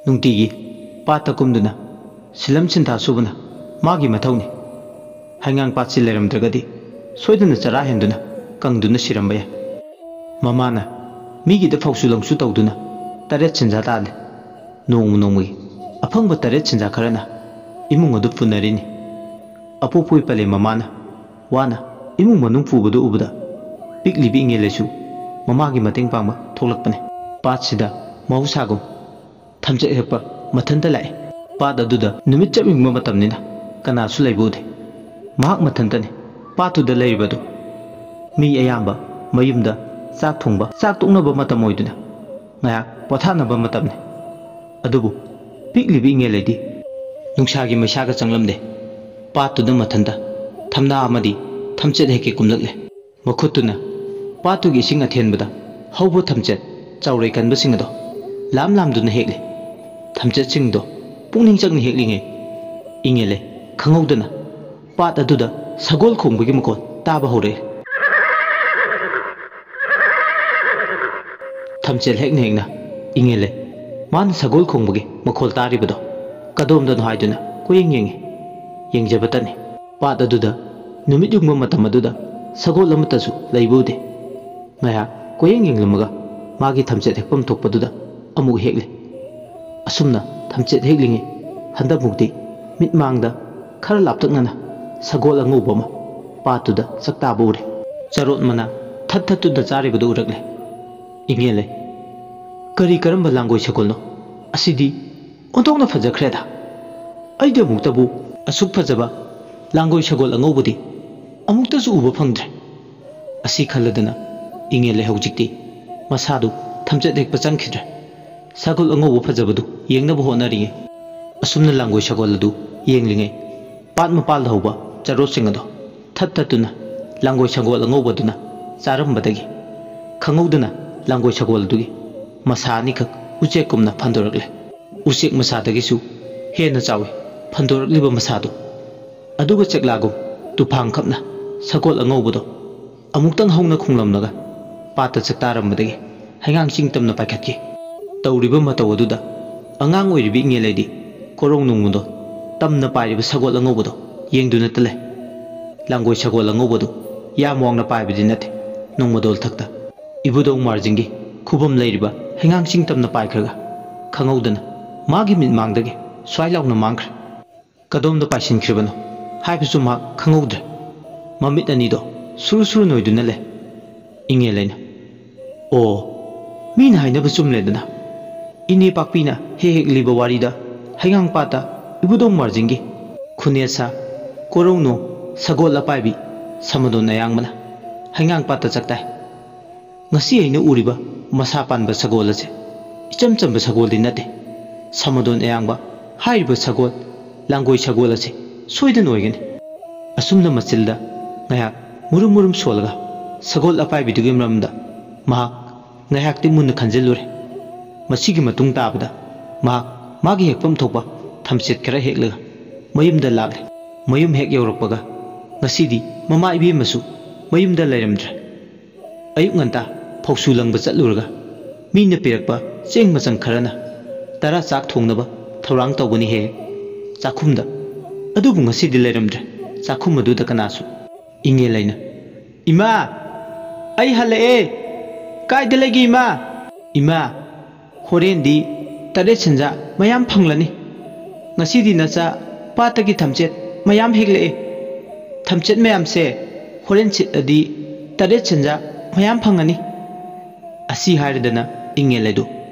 ꯅꯨꯡꯇꯤꯒꯤ ꯄꯥꯠꯇ ꯀꯨꯝꯗꯨꯅ ꯁꯤꯂꯝ ꯁꯤꯟꯊꯥ ꯁꯨꯕꯅ ꯃꯥꯒꯤ ꯃꯊꯧꯅꯤ꯫ ꯍꯩꯉꯥꯡ ꯄꯥꯠꯁꯤ ꯂꯩꯔꯝꯗ꯭ꯔꯒꯗꯤ ꯁꯣꯏꯗꯅ ꯆꯔꯥ ꯍꯦꯟꯗꯨꯅ ꯀꯪꯗꯨꯅ ꯁꯤꯔꯝꯕ ꯌꯥꯏ꯫ ꯃꯃꯥꯅ ꯃꯤꯒꯤꯗ ꯐꯧꯁꯨ ꯂꯪꯁꯨ ꯇꯧꯗꯨꯅ ꯇꯔꯦꯠ ꯁꯤꯟꯖꯥ ꯇꯥꯜꯂꯤ꯫ ꯅꯣꯡꯃ ꯅꯣꯡꯃꯒꯤ ꯑꯐꯪꯕ ꯇꯔꯦꯠ ꯁꯤꯟꯖꯥ ꯈꯔꯅ ꯏꯃꯨꯡ ꯑꯗꯨ ꯄꯨꯅꯔꯤꯅꯤ꯫ ꯑꯄꯣꯛꯄꯣꯏ ꯄꯂꯦꯝ ꯃꯃꯥꯅ ꯋꯥꯅ ꯏꯃꯨꯡ ꯃꯅꯨꯡ ꯄꯨꯕꯗꯨ ꯎꯕꯗ ꯄꯤꯛꯂꯤꯕꯤ ꯏꯪꯉꯦꯜ ꯂꯩꯁꯨ ꯃꯃꯥꯒꯤ ꯃꯇꯦꯡ ꯄꯥꯡꯕ ꯊꯣꯛꯂꯛꯄꯅꯤ꯫ ꯄꯥꯠꯁꯤꯗ ꯃꯍꯧꯁꯥꯒꯨꯝ ꯊꯝꯆꯦꯠ ꯍꯦꯛꯄ ꯃꯊꯟꯇ ꯂꯥꯛꯏ꯫ ꯄꯥꯠ ꯑꯗꯨꯗ ꯅꯨꯃꯤꯠ ꯆꯞ ꯌꯨꯡꯕ ꯃꯇꯝꯅꯤꯅ ꯀꯅꯥꯁꯨ ꯂꯩꯕ ꯎꯗꯦ꯫ ꯃꯍꯥꯛ ꯃꯊꯟꯇꯅꯤ ꯄꯥꯠꯇꯨꯗ ꯂꯩꯔꯤꯕꯗꯨ꯫ ꯃꯤ ꯑꯌꯥꯝꯕ ꯃꯌꯨꯝꯗ ꯆꯥꯛ ꯊꯣꯡꯕ, ꯆꯥꯛ ꯇꯣꯛꯅꯕ ꯃꯇꯝ ꯑꯣꯏꯗꯨꯅ ꯉꯥꯏꯍꯥꯛ ꯄꯣꯊꯥꯅꯕ ꯃꯇꯝꯅꯤ꯫ ꯑꯗꯨꯕꯨ ꯄꯤꯛꯂꯤꯕꯤ ꯏꯪꯉꯦꯜ ꯂꯩꯗꯤ ꯅꯨꯡꯁꯥꯒꯤ ꯃꯩꯁꯥꯒ ꯆꯪꯂꯝꯗꯦ꯫ ꯄꯥꯠꯇꯨꯗ ꯃꯊꯟꯇ ꯊꯝꯅꯥ ꯑꯃꯗꯤ ꯊꯝꯆꯦꯠ ꯍꯦꯛꯀꯦ ꯀꯨꯝꯂꯛꯂꯦ꯫ ꯃꯈꯨꯠꯇꯨꯅ ꯄꯥꯠꯇꯨꯒꯤ ꯏꯁꯤꯡ ꯑꯊꯦꯟꯕꯗ ꯍꯧꯕ ꯊꯝꯆꯦꯠ ꯆꯥꯎꯔꯩ ꯀꯟꯕꯁꯤꯡ ꯑꯗꯣ ꯂꯥꯝ ꯂꯥꯝꯗꯨꯅ ꯍꯦꯛꯂꯤ꯫ ꯊꯝꯆꯦꯠꯁꯤꯡꯗꯣ ꯄꯨꯛꯅꯤꯡ ꯆꯪꯅ ꯍꯦꯛꯂꯤꯉꯩ ꯏꯪꯉꯦꯜ ꯂꯩ ꯈꯪꯍꯧꯗꯅ ꯄꯥꯠ ꯑꯗꯨꯗ ꯁꯒꯣꯜ ꯈꯣꯡꯕꯒꯤ ꯃꯈꯣꯜ ꯇꯥꯕ ꯍꯧꯔꯛꯏ꯫ ꯊꯝꯆꯦꯠ ꯍꯦꯛꯅ ꯍꯦꯛꯅ ꯏꯪꯉꯦꯜ ꯂꯩ ꯃꯥꯅ ꯁꯒꯣꯜ ꯈꯣꯡꯕꯒꯤ ꯃꯈꯣꯜ ꯇꯥꯔꯤꯕꯗꯣ ꯀꯗꯣꯝꯗꯅꯣ ꯍꯥꯏꯗꯨꯅ ꯀꯣꯏꯌꯦꯡ ꯌꯦꯡꯉꯤ꯫ ꯌꯦꯡꯖꯕꯇꯅꯤ ꯄꯥꯠ ꯑꯗꯨꯗ ꯅꯨꯃꯤꯠ ꯌꯨꯡꯕ ꯃꯇꯝ ꯑꯗꯨꯗ ꯁꯒꯣꯜ ꯑꯃꯠꯇꯁꯨ ꯂꯩꯕ ꯎꯗꯦ꯫ ꯉꯥꯏꯍꯥꯛ ꯀꯣꯏꯌꯦꯡ ꯌꯦꯡꯂꯝꯃꯒ ꯃꯥꯒꯤ ꯊꯝꯆꯦꯠ ꯍꯦꯛꯐꯝ ꯊꯣꯛꯄꯗꯨꯗ ꯑꯃꯨꯛ ꯍꯦꯛꯂꯤ꯫ ꯑꯁꯨꯝꯅ ꯊꯝꯆꯦꯠ ꯍꯦꯛꯂꯤꯉꯩ ꯍꯟꯗꯛꯃꯨꯛꯇꯤ ꯃꯤꯠꯃꯥꯡꯗ ꯈꯔ ꯂꯥꯞꯇꯛꯅꯅ ꯁꯒꯣꯜ ꯑꯉꯧꯕ ꯑꯃ ꯄꯥꯠꯇꯨꯗ ꯆꯥꯛꯇꯥꯕ ꯎꯔꯦ꯫ ꯆꯔꯣꯠ ꯃꯅꯥ ꯊꯠ ꯊꯠꯇꯨꯅ ꯆꯥꯔꯤꯕꯗꯨ ꯎꯔꯛꯂꯦ꯫ ꯏꯉꯦꯜꯂꯩ, ꯀꯔꯤ ꯀꯔꯝꯕ ꯂꯥꯡꯒꯣꯏ ꯁꯒꯣꯜꯅꯣ? ꯑꯁꯤꯗꯤ ꯑꯣꯟꯊꯣꯛꯅ ꯐꯖꯈ꯭ꯔꯦꯗ꯫ ꯑꯩꯗꯤ ꯑꯃꯨꯛꯇꯕꯨ ꯑꯁꯨꯛ ꯐꯖꯕ ꯂꯥꯡꯒꯣꯏ ꯁꯒꯣꯜ ꯑꯉꯧꯕꯗꯤ ꯑꯃꯨꯛꯇꯁꯨ ꯎꯕ ꯐꯪꯗ꯭ꯔꯦ꯫ ꯑꯁꯤ ꯈꯜꯂꯗꯅ ꯏꯉꯦꯜꯂꯩ ꯍꯧꯖꯤꯛꯇꯤ ꯃꯁꯥꯗꯨ ꯊꯝꯆꯦꯠ ꯍꯦꯛꯄ ꯆꯪꯈꯤꯗ꯭ꯔꯦ꯫ ꯁꯒꯣꯜ ꯑꯉꯧꯕ ꯐꯖꯕꯗꯨ ꯌꯦꯡꯅꯕ ꯍꯣꯠꯅꯔꯤꯉꯩ, ꯑꯁꯨꯝꯅ ꯂꯥꯡꯒꯣꯏ ꯁꯒꯣꯜ ꯑꯗꯨ ꯌꯦꯡꯂꯤꯉꯩ, ꯄꯥꯠ ꯃꯄꯥꯜꯗ ꯍꯧꯕ ꯆꯔꯣꯠꯁꯤꯡ ꯑꯗꯣ ꯊꯠ ꯊꯠꯇꯨꯅ ꯂꯥꯡꯒꯣꯏ ꯁꯒꯣꯜ ꯑꯉꯧꯕꯗꯨꯅ ꯆꯥꯔꯝꯕꯗꯒꯤ ꯈꯪꯍꯧꯗꯅ ꯂꯥꯡꯒꯣꯏ ꯁꯒꯣꯜ ꯑꯗꯨꯒꯤ ꯃꯁꯥ ꯑꯅꯤꯈꯛ ꯎꯆꯦꯛꯀꯨꯝꯅ ꯐꯟꯗꯣꯔꯛꯂꯦ꯫ ꯎꯆꯦꯛ ꯃꯁꯥꯗꯒꯤꯁꯨ ꯍꯦꯟꯅ ꯆꯥꯎꯏ ꯐꯟꯗꯣꯔꯛꯂꯤꯕ ꯃꯁꯥꯗꯨ꯫ ꯑꯗꯨꯒ ꯆꯦꯛꯂꯥꯒꯨꯝ ꯇꯨꯐꯥꯡ ꯈꯞꯅ ꯁꯒꯣꯜ ꯑꯉꯧꯕꯗꯣ ꯑꯃꯨꯛꯇꯪ ꯍꯧꯅ ꯈꯣꯡꯂꯝꯂꯒ ꯄꯥꯠꯇ ꯆꯥꯛꯇꯥꯔꯝꯕꯗꯒꯤ ꯍꯩꯉꯥꯡ ꯆꯤꯡ ꯇꯝꯅ ꯄꯥꯏꯈꯠꯈꯤ꯫ ꯇꯧꯔꯤꯕ ꯃꯇꯧ ꯑꯗꯨꯗ ꯑꯉꯥꯡ ꯑꯣꯏꯔꯤꯕ ꯏꯉꯦꯜꯂꯩꯗꯤ ꯀꯣꯔꯧ ꯅꯣꯡꯃꯗꯣ ꯇꯝꯅ ꯄꯥꯏꯔꯤꯕ ꯁꯒꯣꯜ ꯑꯉꯧꯕꯗꯣ ꯌꯦꯡꯗꯨꯅꯇ ꯂꯩ꯫ ꯂꯥꯡꯒꯣꯏ ꯁꯒꯣꯜ ꯑꯉꯧꯕꯗꯨ ꯌꯥꯝ ꯋꯥꯡꯅ ꯄꯥꯏꯕꯗꯤ ꯅꯠꯇꯦ, ꯅꯣꯡꯃꯗꯣꯜ ꯊꯛꯇ ꯏꯕꯨꯙꯧ ꯃꯥꯔꯖꯤꯡꯒꯤ ꯈꯨꯕꯝ ꯂꯩꯔꯤꯕ ꯍꯩꯉꯥꯡ ꯆꯤꯡ ꯇꯝꯅ ꯄꯥꯏꯈ꯭ꯔꯒ ꯈꯪꯍꯧꯗꯅ ꯃꯥꯒꯤ ꯃꯤꯠꯃꯥꯡꯗꯒꯤ ꯁ꯭ꯋꯥꯏ ꯂꯥꯎꯅ ꯃꯥꯡꯈ꯭ꯔꯦ꯫ ꯀꯗꯣꯝꯗ ꯄꯥꯏꯁꯤꯟꯈ꯭ꯔꯤꯕꯅꯣ ꯍꯥꯏꯕꯁꯨ ꯃꯍꯥꯛ ꯈꯪꯍꯧꯗ꯭ꯔꯦ꯫ ꯃꯃꯤꯠ ꯑꯅꯤꯗꯣ ꯁꯨꯔꯨ ꯁꯨꯔꯨ ꯅꯣꯏꯗꯨꯅ ꯂꯩ꯫ ꯏꯉꯦꯜꯂꯩꯅ, "ꯑꯣ, ꯃꯤꯅ ꯍꯥꯏꯅꯕ ꯆꯨꯝꯂꯦꯗꯅ꯫ ꯏꯅꯦ ꯄꯥꯛꯄꯤꯅ ꯍꯦꯛ ꯍꯦꯛ ꯂꯤꯕ ꯋꯥꯔꯤꯗ ꯍꯩꯉꯥꯡꯄꯥꯠꯇ ꯏꯕꯨꯙꯧ ꯃꯥꯔꯖꯤꯡꯒꯤ ꯈꯨꯅꯦꯁꯥ ꯀꯣꯔꯧꯅꯣ ꯁꯒꯣꯜ ꯑꯄꯥꯏꯕꯤ ꯁꯃꯗꯣꯟ ꯑꯌꯥꯡꯕꯅ ꯍꯩꯉꯥꯡꯄꯥꯠꯇ ꯆꯥꯛꯇꯥꯏ꯫ ꯉꯁꯤ ꯑꯩꯅ ꯎꯔꯤꯕ ꯃꯁꯥ ꯄꯥꯟꯕ ꯁꯒꯣꯜ ꯑꯁꯦ ꯏꯆꯝ ꯆꯝꯕ ꯁꯒꯣꯜꯗꯤ ꯅꯠꯇꯦ꯫ ꯁꯃꯗꯣꯟ ꯑꯌꯥꯡꯕ ꯍꯥꯏꯔꯤꯕ ꯁꯒꯣꯜ, ꯂꯥꯡꯒꯣꯏ ꯁꯒꯣꯜ ꯑꯁꯤ ꯁꯣꯏꯗꯅ ꯑꯣꯏꯒꯅꯤ꯫" ꯑꯁꯨꯝꯅ ꯃꯆꯤꯜꯗ ꯉꯥꯏꯍꯥꯛ ꯃꯨꯔꯨꯝ ꯃꯨꯔꯨꯝ ꯁꯣꯜꯂꯒ ꯁꯒꯣꯜ ꯑꯄꯥꯏꯕꯤꯗꯨꯒꯤ ꯃꯔꯝꯗ ꯃꯍꯥꯛ ꯉꯥꯏꯍꯥꯛꯇꯤ ꯃꯨꯟꯅ ꯈꯟꯖꯤꯜꯂꯨꯔꯦ꯫ ꯃꯁꯤꯒꯤ ꯃꯇꯨꯡ ꯇꯥꯕꯗ ꯃꯍꯥꯛ ꯃꯥꯒꯤ ꯍꯦꯛꯐꯝ ꯊꯣꯛꯄ ꯊꯝꯆꯦꯠ ꯈꯔ ꯍꯦꯛꯂꯒ ꯃꯌꯨꯝꯗ ꯂꯥꯛꯂꯦ꯫ ꯃꯌꯨꯝ ꯍꯦꯛ ꯌꯧꯔꯛꯄꯒ ꯉꯁꯤꯗꯤ ꯃꯃꯥ ꯏꯕꯦꯝꯃꯁꯨ ꯃꯌꯨꯝꯗ ꯂꯩꯔꯝꯗ꯭ꯔꯦ꯫ ꯑꯌꯨꯛ ꯉꯟꯇꯥ ꯐꯧꯁꯨ ꯂꯪꯕ ꯆꯠꯂꯨꯔꯒ ꯃꯤꯅ ꯄꯤꯔꯛꯄ ꯆꯦꯡ ꯃꯆꯪ ꯈꯔꯅ ꯇꯔꯥ ꯆꯥꯛ ꯊꯣꯡꯅꯕ ꯊꯧꯔꯥꯡ ꯇꯧꯒꯅꯤ ꯍꯦꯛ ꯍꯦꯛ ꯆꯥꯛꯈꯨꯝꯗ꯫ ꯑꯗꯨꯕꯨ ꯉꯁꯤꯗꯤ ꯂꯩꯔꯝꯗ꯭ꯔꯦ ꯆꯥꯛꯈꯨꯝ ꯑꯗꯨꯗ ꯀꯅꯥꯁꯨ꯫ ꯏꯉꯦꯜꯂꯩꯅ, "ꯏꯃꯥ, ꯑꯩ ꯍꯜꯂꯛꯑꯦ꯫ ꯀꯥꯏꯗ ꯂꯩꯒꯦ ꯏꯃꯥ?" "ꯏꯃꯥ, ꯍꯣꯔꯦꯟꯗꯤ "ꯇꯔꯦꯠ ꯁꯦꯟꯖꯥ ꯃꯌꯥꯝ ꯐꯪꯂꯅꯤ꯫ ꯉꯁꯤꯗꯤ ꯅꯆꯥ ꯄꯥꯠꯇꯒꯤ ꯊꯝꯆꯦꯠ ꯃꯌꯥꯝ ꯍꯦꯛꯂꯛꯑꯦ꯫ ꯊꯝꯆꯦꯠ ꯃꯌꯥꯝꯁꯦ ꯍꯣꯔꯦꯟ ꯁꯤꯠꯂꯗꯤ ꯇꯔꯦꯠ ꯁꯦꯟꯖꯥ ꯃꯌꯥꯝ ꯐꯪꯉꯅꯤ"꯫ ꯑꯁꯤ ꯍꯥꯏꯔꯗꯅ ꯏꯉꯦꯜ ꯂꯩꯗꯨ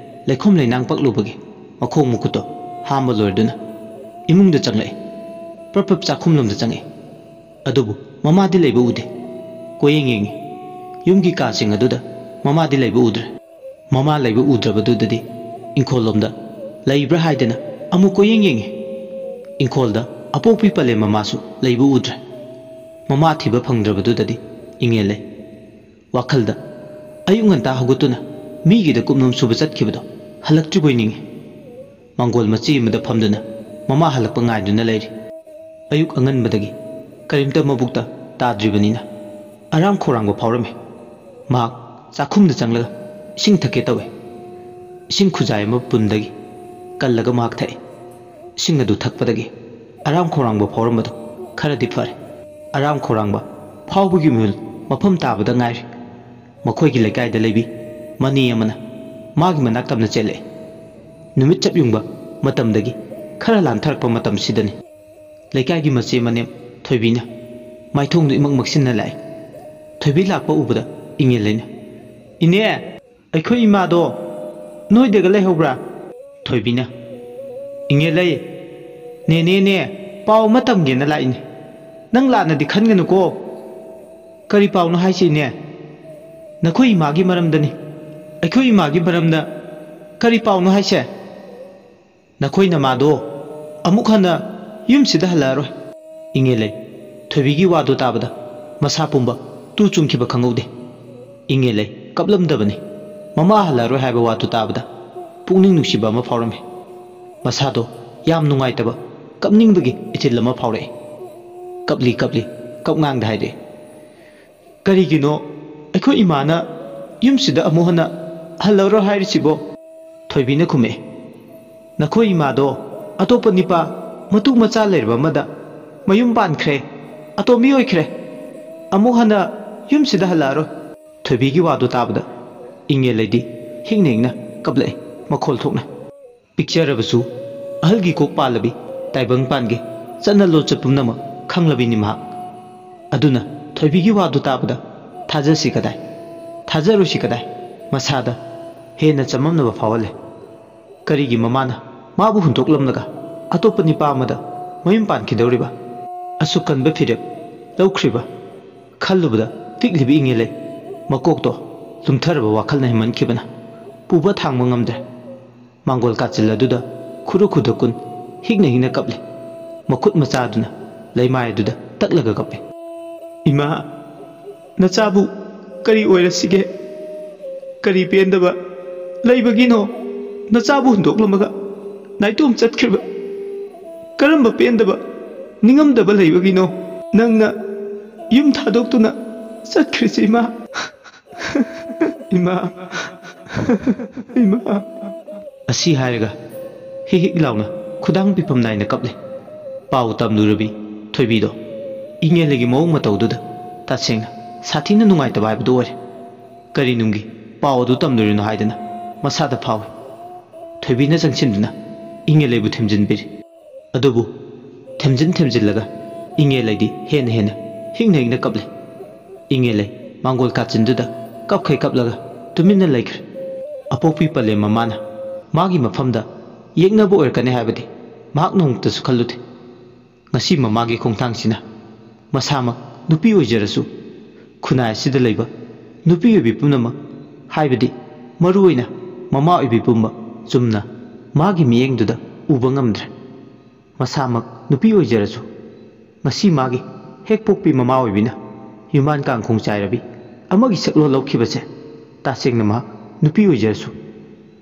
ꯂꯩꯈꯣꯝ ꯂꯩꯅꯥꯡ ꯄꯛꯂꯨꯕꯒꯤ ꯃꯈꯣꯡ ꯃꯈꯨꯠꯇꯣ ꯍꯥꯝꯕ ꯂꯣꯏꯔꯗꯨꯅ ꯏꯃꯨꯡꯗ ꯆꯪꯂꯛꯏ꯫ ꯄ꯭ꯔꯞ ꯄ꯭ꯔꯞ ꯆꯥꯛꯈꯨꯝꯂꯣꯝꯗ ꯆꯪꯉꯛꯏ꯫ ꯑꯗꯨꯕꯨ ꯃꯃꯥꯗꯤ ꯂꯩꯕ ꯎꯗꯦ꯫ ꯀꯣꯏꯌꯦꯡ ꯌꯦꯡꯉꯤ꯫ ꯌꯨꯝꯒꯤ ꯀꯥꯁꯤꯡ ꯑꯗꯨꯗ ꯃꯃꯥꯗꯤ ꯂꯩꯕ ꯎꯗ꯭ꯔꯦ꯫ ꯃꯃꯥ ꯂꯩꯕ ꯎꯗ꯭ꯔꯕꯗꯨꯗꯗꯤ ꯏꯪꯈꯣꯜꯂꯣꯝꯗ ꯂꯩꯕ꯭ꯔꯥ ꯍꯥꯏꯗꯅ ꯑꯃꯨꯛ ꯀꯣꯏꯌꯦꯡ ꯌꯦꯡꯉꯤ꯫ ꯏꯪꯈꯣꯜꯗ ꯑꯄꯣꯛꯄꯤ ꯄꯂꯦꯝ ꯃꯃꯥꯁꯨ ꯂꯩꯕ ꯎꯗ꯭ꯔꯦ꯫ ꯃꯃꯥ ꯊꯤꯕ ꯐꯪꯗ꯭ꯔꯕꯗꯨꯗꯗꯤ ꯏꯉꯦꯜ ꯂꯩ꯫ ꯋꯥꯈꯜꯗ ꯑꯌꯨꯛ ꯉꯟꯇꯥ ꯍꯧꯒꯠꯇꯨꯅ ꯃꯤꯒꯤꯗ ꯀꯨꯞꯅꯣꯝ ꯁꯨꯕ ꯆꯠꯈꯤꯕꯗꯣ ꯍꯜꯂꯛꯇ꯭ꯔꯤꯕꯣꯏ ꯅꯤꯡꯏ꯫ ꯃꯥꯡꯒꯣꯜ ꯃꯆꯤ ꯑꯃꯗ ꯐꯝꯗꯨꯅ ꯃꯃꯥ ꯍꯜꯂꯛꯄ ꯉꯥꯏꯗꯨꯅ ꯂꯩꯔꯤ꯫ ꯑꯌꯨꯛ ꯑꯉꯟꯕꯗꯒꯤ ꯀꯔꯤꯝꯇ ꯃꯕꯨꯛꯇ ꯇꯥꯗ꯭ꯔꯤꯕꯅꯤꯅ ꯑꯔꯥꯝ ꯈꯧꯔꯥꯡꯕ ꯐꯥꯎꯔꯝꯃꯤ꯫ ꯃꯍꯥꯛ ꯆꯥꯛꯈꯨꯝꯗ ꯆꯪꯂꯒ ꯏꯁꯤꯡ ꯊꯛꯀꯦ ꯇꯧꯏ꯫ ꯏꯁꯤꯡ ꯈꯨꯖꯥꯏ ꯑꯃ ꯄꯨꯟꯗꯒꯤ ꯀꯜꯂꯒ ꯃꯍꯥꯛ ꯊꯛꯏ꯫ ꯏꯁꯤꯡ ꯑꯗꯨ ꯊꯛꯄꯗꯒꯤ ꯑꯔꯥꯝ ꯈꯧꯔꯥꯡꯕ ꯐꯥꯎꯔꯝꯕꯗꯨ ꯈꯔꯗꯤ ꯐꯔꯦ꯫ ꯑꯔꯥꯝ ꯈꯧꯔꯥꯡꯕ ꯐꯥꯎꯕꯒꯤ ꯃꯤꯍꯨꯜ ꯃꯐꯝ ꯇꯥꯕꯗ ꯉꯥꯏꯔꯤ꯫ ꯃꯈꯣꯏꯒꯤ ꯂꯩꯀꯥꯏꯗ ꯂꯩꯕꯤ ꯃꯅꯤ ꯑꯃꯅ ꯃꯥꯒꯤ ꯃꯅꯥꯛ ꯇꯝꯅ ꯆꯦꯜꯂꯛꯏ꯫ ꯅꯨꯃꯤꯠ ꯆꯞ ꯌꯨꯡꯕ ꯃꯇꯝꯗꯒꯤ ꯈꯔ ꯂꯥꯟꯊꯔꯛꯄ ꯃꯇꯝꯁꯤꯗꯅꯤ꯫ ꯂꯩꯀꯥꯏꯒꯤ ꯃꯆꯦ ꯃꯅꯦꯝ ꯊꯣꯏꯕꯤꯅ ꯃꯥꯏꯊꯣꯡꯗꯨ ꯏꯃꯛ ꯃꯛꯁꯤꯟꯅ ꯂꯥꯛꯏ꯫ ꯊꯣꯏꯕꯤ ꯂꯥꯛꯄ ꯎꯕꯗ ꯏꯉꯦꯜ ꯂꯩꯅ, "ꯏꯅꯦ, ꯑꯩꯈꯣꯏ ꯏꯃꯥꯗꯣ ꯅꯣꯏꯗꯒ ꯂꯩꯍꯧꯕ꯭ꯔꯥ?" ꯊꯣꯏꯕꯤꯅ, "ꯏꯉꯦꯜ ꯂꯩ, ꯅꯦꯅꯦꯅꯦ, ꯄꯥꯎ ꯑꯃ ꯇꯝꯒꯦꯅ ꯂꯥꯛꯏꯅꯦ꯫ ꯅꯪ ꯂꯥꯟꯅꯗꯤ ꯈꯟꯒꯅꯨꯀꯣ꯫" "ꯀꯔꯤ ꯄꯥꯎꯅꯣ ꯍꯥꯏꯁꯦ ꯏꯅꯦ?" "ꯅꯈꯣꯏ ꯏꯃꯥꯒꯤ ꯃꯔꯝꯗꯅꯤ꯫" "ꯑꯩꯈꯣꯏ ꯏꯃꯥꯒꯤ ꯃꯔꯝꯗ ꯀꯔꯤ ꯄꯥꯎꯅꯣ ꯍꯥꯏꯁꯦ?" "ꯅꯈꯣꯏ ꯅꯃꯥꯗꯣ ꯑꯃꯨꯛ ꯍꯟꯅ ꯌꯨꯝꯁꯤꯗ ꯍꯜꯂꯛꯑꯔꯣꯏ꯫" ꯏꯉꯦꯜꯂꯩ ꯊꯣꯏꯕꯤꯒꯤ ꯋꯥꯗꯨ ꯇꯥꯕꯗ ꯃꯁꯥ ꯄꯨꯝꯕ ꯇꯨ ꯆꯨꯡꯈꯤꯕ ꯈꯪꯍꯧꯗꯦ꯫ ꯏꯉꯦꯜꯂꯩ ꯀꯞꯂꯝꯗꯕꯅꯤ꯫ ꯃꯃꯥ ꯍꯜꯂꯛꯑꯔꯣꯏ ꯍꯥꯏꯕ ꯋꯥꯗꯨ ꯇꯥꯕꯗ ꯄꯨꯛꯅꯤꯡ ꯅꯨꯡꯁꯤꯕ ꯑꯃ ꯐꯥꯎꯔꯝꯃꯤ꯫ ꯃꯁꯥꯗꯣ ꯌꯥꯝ ꯅꯨꯡꯉꯥꯏꯇꯕ, ꯀꯞꯅꯤꯡꯕꯒꯤ ꯏꯊꯤꯜ ꯑꯃ ꯐꯥꯎꯔꯛꯏ꯫ ꯀꯞꯂꯤ ꯀꯞꯂꯤ ꯀꯞꯉꯥꯡꯗ ꯍꯥꯏꯔꯛꯏ, "ꯀꯔꯤꯒꯤꯅꯣ ꯑꯩꯈꯣꯏ ꯏꯃꯥꯅ ꯌꯨꯝꯁꯤꯗ ꯑꯃꯨꯛ ꯍꯟꯅ ꯍꯜꯂꯔꯣꯏ ꯍꯥꯏꯔꯤꯁꯤꯕꯣ?" ꯊꯣꯏꯕꯤꯅ ꯈꯨꯝꯃꯛꯏ, "ꯅꯈꯣꯏ ꯏꯃꯥꯗꯣ ꯑꯇꯣꯞꯄ ꯅꯤꯄꯥ ꯃꯇꯨ ꯃꯆꯥ ꯂꯩꯔꯕ ꯑꯃꯗ ꯃꯌꯨꯝ ꯄꯥꯟꯈ꯭ꯔꯦ, ꯑꯇꯣꯝꯕꯤ ꯑꯣꯏꯈ꯭ꯔꯦ꯫ ꯑꯃꯨꯛ ꯍꯟꯅ ꯌꯨꯝꯁꯤꯗ ꯍꯜꯂꯛꯑꯔꯣꯏ꯫" ꯊꯣꯏꯕꯤꯒꯤ ꯋꯥꯗꯨ ꯇꯥꯕꯗ ꯏꯉꯦꯜꯂꯩꯗꯤ ꯍꯤꯡꯅ ꯍꯤꯡꯅ ꯀꯞꯂꯛꯏ, ꯃꯈꯣꯜ ꯊꯣꯛꯅ꯫ ꯄꯤꯛꯆꯔꯕꯁꯨ ꯑꯍꯜꯒꯤ ꯀꯣꯛ ꯄꯥꯜꯂꯕꯤ ꯇꯥꯏꯕꯪ ꯄꯥꯟꯒꯦ, ꯆꯠꯅ ꯂꯣꯟꯆꯠ ꯄꯨꯝꯅꯃꯛ ꯈꯪꯂꯕꯤꯅꯤ ꯃꯍꯥꯛ꯫ ꯑꯗꯨꯅ ꯊꯣꯏꯕꯤꯒꯤ ꯋꯥꯗꯨ ꯇꯥꯕꯗ ꯊꯥꯖꯁꯤ ꯀꯗꯥꯏ, ꯊꯥꯖꯔꯨꯁꯤ ꯀꯗꯥꯏ, ꯃꯁꯥꯗ ꯍꯦꯟꯅ ꯆꯃꯝꯅꯕ ꯐꯥꯎꯍꯜꯂꯦ꯫ ꯀꯔꯤꯒꯤ ꯃꯃꯥꯅ ꯃꯥꯕꯨ ꯍꯨꯟꯗꯣꯛꯂꯝꯂꯒ ꯑꯇꯣꯞꯄ ꯅꯤꯄꯥ ꯑꯃꯗ ꯃꯌꯨꯝ ꯄꯥꯟꯈꯤꯗꯧꯔꯤꯕ? ꯑꯁꯨꯛ ꯀꯟꯕ ꯐꯤꯔꯦꯞ ꯂꯧꯈ꯭ꯔꯤꯕ? ꯈꯜꯂꯨꯕꯗ ꯄꯤꯛꯂꯤꯕ ꯏꯉꯦꯂꯩ ꯃꯀꯣꯛꯇꯣ ꯂꯨꯝꯊꯔꯕ ꯋꯥꯈꯜꯅ ꯍꯦꯟꯃꯟꯈꯤꯕꯅ ꯄꯨꯕ ꯊꯥꯡꯕ ꯉꯝꯗ꯭ꯔꯦ꯫ ꯃꯥꯡꯒꯣꯜ ꯀꯥꯆꯤꯜ ꯑꯗꯨꯗ ꯈꯨꯔꯨ ꯈꯨꯗ ꯀꯨꯟ ꯍꯤꯛꯅ ꯍꯤꯛꯅ ꯀꯞꯂꯤ꯫ ꯃꯈꯨꯠ ꯃꯆꯥ ꯑꯗꯨꯅ ꯂꯩꯃꯥꯏ ꯑꯗꯨꯗ ꯇꯛꯂꯒ ꯀꯞꯂꯤ꯫ "ꯏꯃꯥ, ꯅꯆꯥꯕꯨ ꯀꯔꯤ ꯑꯣꯏꯔꯁꯤꯒꯦ? ꯀꯔꯤ ꯄꯦꯟꯗꯕ ꯂꯩꯕꯒꯤꯅꯣ ꯅꯆꯥꯕꯨ ꯍꯨꯟꯗꯣꯛꯂꯝꯃꯒ ꯅꯥꯏꯇꯣꯝ ꯆꯠꯈ꯭ꯔꯤꯕ? ꯀꯔꯝꯕ ꯄꯦꯟꯗꯕ, ꯅꯤꯡꯉꯝꯗꯕ ꯂꯩꯕꯒꯤꯅꯣ ꯅꯪꯅ ꯌꯨꯝ ꯊꯥꯗꯣꯛꯇꯨꯅ ꯆꯠꯈ꯭ꯔꯤꯁꯤ, ꯏꯃꯥ? ꯏꯃꯥ, ꯏꯃꯥ!" ꯑꯁꯤ ꯍꯥꯏꯔꯒ ꯍꯤꯛ ꯍꯤꯛ ꯂꯥꯎꯅ ꯈꯨꯗꯥꯡ ꯄꯤꯐꯝ ꯅꯥꯏꯅ ꯀꯞꯂꯦ꯫ ꯄꯥꯎ ꯇꯝꯂꯨꯔꯕꯤ ꯊꯣꯏꯕꯤꯗꯣ ꯏꯉꯦꯜꯂꯩꯒꯤ ꯃꯑꯣꯡ ꯃꯇꯧꯗꯨꯗ ꯇꯁꯦꯡꯅ ꯁꯥꯊꯤꯅ ꯅꯨꯡꯉꯥꯏꯇꯕ ꯍꯥꯏꯕꯗꯨ ꯑꯣꯏꯔꯦ꯫ ꯀꯔꯤ ꯅꯨꯡꯒꯤ ꯄꯥꯎ ꯑꯗꯨ ꯇꯝꯂꯨꯔꯤꯅꯣ ꯍꯥꯏꯗꯅ ꯃꯁꯥꯗ ꯐꯥꯎꯏ꯫ ꯊꯣꯏꯕꯤꯅ ꯆꯪꯁꯤꯟꯗꯨꯅ ꯏꯉꯦꯜꯂꯩꯕꯨ ꯊꯦꯝꯖꯤꯟꯕꯤꯔꯤ꯫ ꯑꯗꯨꯕꯨ ꯊꯦꯝꯖꯤꯟ ꯊꯦꯝꯖꯤꯜꯂꯒ ꯏꯉꯦꯜꯂꯩꯗꯤ ꯍꯦꯟꯅ ꯍꯦꯟꯅ ꯍꯤꯡꯅ ꯍꯤꯡꯅ ꯀꯞꯂꯦ꯫ ꯏꯉꯦꯜꯂꯩ ꯃꯥꯡꯒꯣꯜ ꯀꯥꯆꯤꯟꯗꯨꯗ ꯀꯞꯈꯩ ꯀꯞꯂꯒ ꯇꯨꯃꯤꯟꯅ ꯂꯩꯈ꯭ꯔꯦ꯫ ꯑꯄꯣꯛꯄꯤ ꯄꯂꯦꯝ ꯃꯃꯥꯅ ꯃꯥꯒꯤ ꯃꯐꯝꯗ ꯌꯦꯛꯅꯕ ꯑꯣꯏꯔꯛꯀꯅꯤ ꯍꯥꯏꯕꯗꯤ ꯃꯍꯥꯛ ꯅꯣꯡꯃꯇꯁꯨ ꯈꯜꯂꯨꯗꯦ꯫ ꯉꯁꯤ ꯃꯃꯥꯒꯤ ꯈꯣꯡꯊꯥꯡꯁꯤꯅ ꯃꯁꯥꯃꯛ ꯅꯨꯄꯤ ꯑꯣꯏꯖꯔꯁꯨ, ꯈꯨꯟꯅꯥꯏ ꯑꯁꯤꯗ ꯂꯩꯕ ꯅꯨꯄꯤ ꯑꯣꯏꯕꯤ ꯄꯨꯝꯅꯃꯛ, ꯍꯥꯏꯕꯗꯤ ꯃꯔꯨꯑꯣꯏꯅ ꯃꯃꯥ ꯑꯣꯏꯕꯤ ꯄꯨꯝꯕ, ꯆꯨꯝꯅ ꯃꯥꯒꯤ ꯃꯤꯠꯌꯦꯡꯗꯨꯗ ꯎꯕ ꯉꯝꯗ꯭ꯔꯦ꯫ ꯃꯁꯥꯃꯛ ꯅꯨꯄꯤ ꯑꯣꯏꯖꯔꯁꯨ, ꯉꯁꯤ ꯃꯥꯒꯤ ꯍꯦꯛ ꯄꯣꯛꯄꯤ ꯃꯃꯥ ꯑꯣꯏꯕꯤꯅ ꯌꯨꯝꯕꯥꯟ ꯀꯥꯡꯈꯣꯡ ꯆꯥꯏꯔꯕꯤ ꯑꯃꯒꯤ ꯁꯛꯂꯣꯟ ꯂꯧꯈꯤꯕꯁꯦ, ꯇꯁꯦꯡꯅ ꯃꯍꯥꯛ ꯅꯨꯄꯤ ꯑꯣꯏꯖꯔꯁꯨ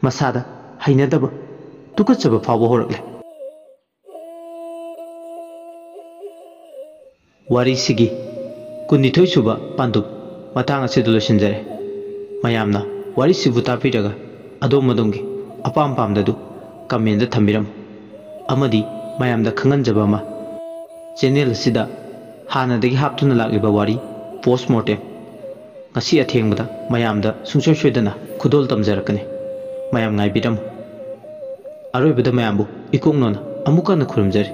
ꯃꯁꯥꯗ ꯍꯩꯅꯗꯕ, ꯇꯨꯀꯠꯆꯕ ꯐꯥꯎꯕ ꯍꯧꯔꯛꯂꯦ꯫ ꯋꯥꯔꯤꯁꯤꯒꯤ ꯀꯨꯟꯅꯤꯊꯣꯏ ꯁꯨꯕ ꯄꯥꯟꯗꯨꯞ ꯃꯇꯥꯡ ꯑꯁꯤꯗ ꯂꯣꯏꯁꯤꯟꯖꯔꯦ꯫ ꯃꯌꯥꯝꯅ ꯋꯥꯔꯤꯁꯤꯕꯨ ꯇꯥꯕꯤꯔꯒ ꯑꯗꯣꯝ ꯑꯗꯣꯝꯒꯤ ꯑꯄꯥꯝ ꯄꯥꯝꯗꯗꯨ ꯀꯃꯦꯟꯗ ꯊꯝꯕꯤꯔꯝꯃꯨ꯫ ꯑꯃꯗꯤ ꯃꯌꯥꯝꯗ ꯈꯪꯍꯟꯖꯕ ꯑꯃ, ꯆꯦꯅꯦꯜ ꯑꯁꯤꯗ ꯍꯥꯟꯅꯗꯒꯤ ꯍꯥꯞꯇꯨꯅ ꯂꯥꯛꯂꯤꯕ ꯋꯥꯔꯤ ꯄꯣꯁ ꯃꯣꯔꯇꯦꯝ ꯉꯁꯤ ꯑꯊꯦꯡꯕꯗ ꯃꯌꯥꯝꯗ ꯁꯨꯡꯁꯣꯏ ꯁꯣꯏꯗꯅ ꯈꯨꯗꯣꯜ ꯇꯝꯖꯔꯛꯀꯅꯤ꯫ ꯃꯌꯥꯝ ꯉꯥꯏꯕꯤꯔꯝꯃꯨ꯫ ꯑꯔꯣꯏꯕꯗ ꯃꯌꯥꯝꯕꯨ ꯏꯀꯣꯛꯅꯣꯅ ꯑꯃꯨꯛ ꯍꯟꯅ ꯈꯨꯔꯨꯝꯖꯔꯤ꯫